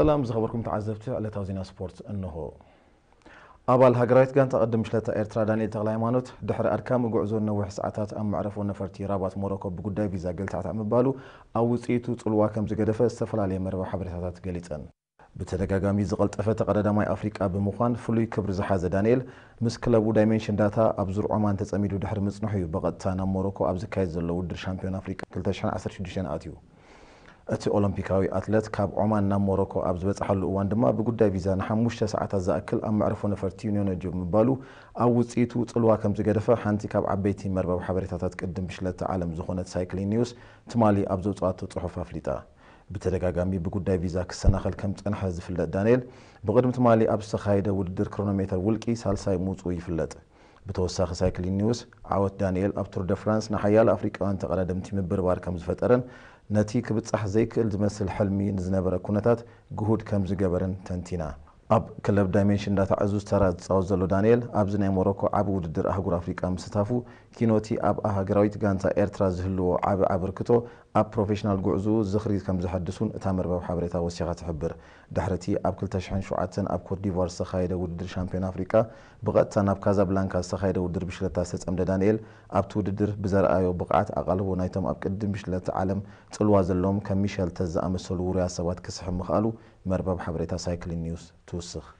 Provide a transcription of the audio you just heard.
ሰላም ዝኸበርኩም ተዓዘብቲ ዕለታዊ ዜና ስፖርት እንሆ። ኣባል ሃገራዊት ጋንታ ቅድም ሽለታ ኤርትራ ዳንኤል ተኽለሃይማኖት ድሕሪ ኣድካሚ ጉዕዞን ነዊሕ ሰዓታት ኣብ መዕረፎ ነፈርቲ ራባት ሞሮኮ ብጉዳይ ቪዛ ገልታዕታዕ ምባሉ ኣብ ውፅኢቱ ፅልዋ ከም ዝገደፈ ዝተፈላለየ መርበብ ሓበሬታታት ገሊፀን። ብተደጋጋሚ ዝቐልጠፈ ተቐዳዳማይ ኣፍሪቃ ብምዃን ፍሉይ ክብሪ ዝሓዘ ዳንኤል ምስ ክለቡ ዳይሜንሽን ዳታ ኣብ ዙር ዖማን ተፀሚዱ ድሕሪ ምፅንሑ እዩ ብቐጥታ ናብ ሞሮኮ ኣብ ዝካየድ ዘሎ ውድድር ሻምፒዮን ኣፍሪቃ ክልተ ሽሕን ዓሰርተ ሽዱሽተን ኣትዩ። እቲ ኦሎምፒካዊ ኣትለት ካብ ዖማን ናብ ሞሮኮ ኣብ ዝበጽሓሉ እዋን ድማ ብጉዳይ ቪዛ ንሓሙሽተ ሰዓታት ዝኣክል ኣብ መዕርፎ ነፈርቲ ኒዮነጆ ብምባሉ ኣብ ውጽኢቱ ጽልዋ ከም ዝገደፈ ሓንቲ ካብ ዓበይቲ መርበብ ሓበሬታታት ቅድም ብሽለተ ዓለም ዝኾነት ሳይክሊን ኒውስ ትማሊ ኣብ ዘውጽኣቶ ጽሑፍ ኣፍሊጣ። ብተደጋጋሚ ብጉዳይ ቪዛ ክሰናኸል ከም ዝጸንሐ ዝፍለጥ ዳንኤል ብቕድሚ ትማሊ ኣብ ዝተኻየደ ውድድር ክሮኖሜተር ውልቂ ሳልሳይ ምውጽኡ ይፍለጥ። ብተወሳኺ ሳይክሊን ኒውስ ዓወት ዳንኤል ኣብ ቱር ደ ፍራንስ ንሓያሎ ኣፍሪቃውያን ተቐዳደምቲ ምብርባር ከም ዝፈጠረን ነቲ ክብጻሕ ዘይክእል ዝመስል ሕልሚ ንዝነበረ ኩነታት ግሁድ ከም ዝገበረን ተንቲና። ኣብ ክለብ ዳይሜንሽን ዳታ ዕዙዝ ተራ ዝጻወት ዘሎ ዳንኤል ኣብዚ ናይ ሞሮኮ ዓቢ ውድድር ኣህጉር ኣፍሪቃ ምስታፉ ኪኖቲ ኣብ ሃገራዊት ጋንታ ኤርትራ ዝህልዎ ዓቢ ኣበርክቶ ኣብ ፕሮፌሽናል ጉዕዝኡ ዝኽሪ ከም ዘሐድሱን እታ መርበብ ሓበሬታ ወሲኻ ትሕብር። ድሕሪቲ ኣብ ክልተ ሽሕን ሸውዓተን ኣብ ኮትዲቯር ዝተኻየደ ውድድር ሻምፒዮን ኣፍሪቃ ብቐጥታ ናብ ካዛብላንካ ዝተኻየደ ውድድር ብሽለታ ዝተጸምደ ዳንኤል ኣብቲ ውድድር ብዘርኣዮ ብቕዓት ኣቓልቦ ናይቶም ኣብ ቅድም ብሽለተ ዓለም ጽልዋ ዘለዎም ከም ሚሸል ተዝ ዝኣመሰሉ ውሩያት ሰባት ክስሕብ ምኽኣሉ መርበብ ሓበሬታ ሳይክሊን ኒውስ ትውስኽ።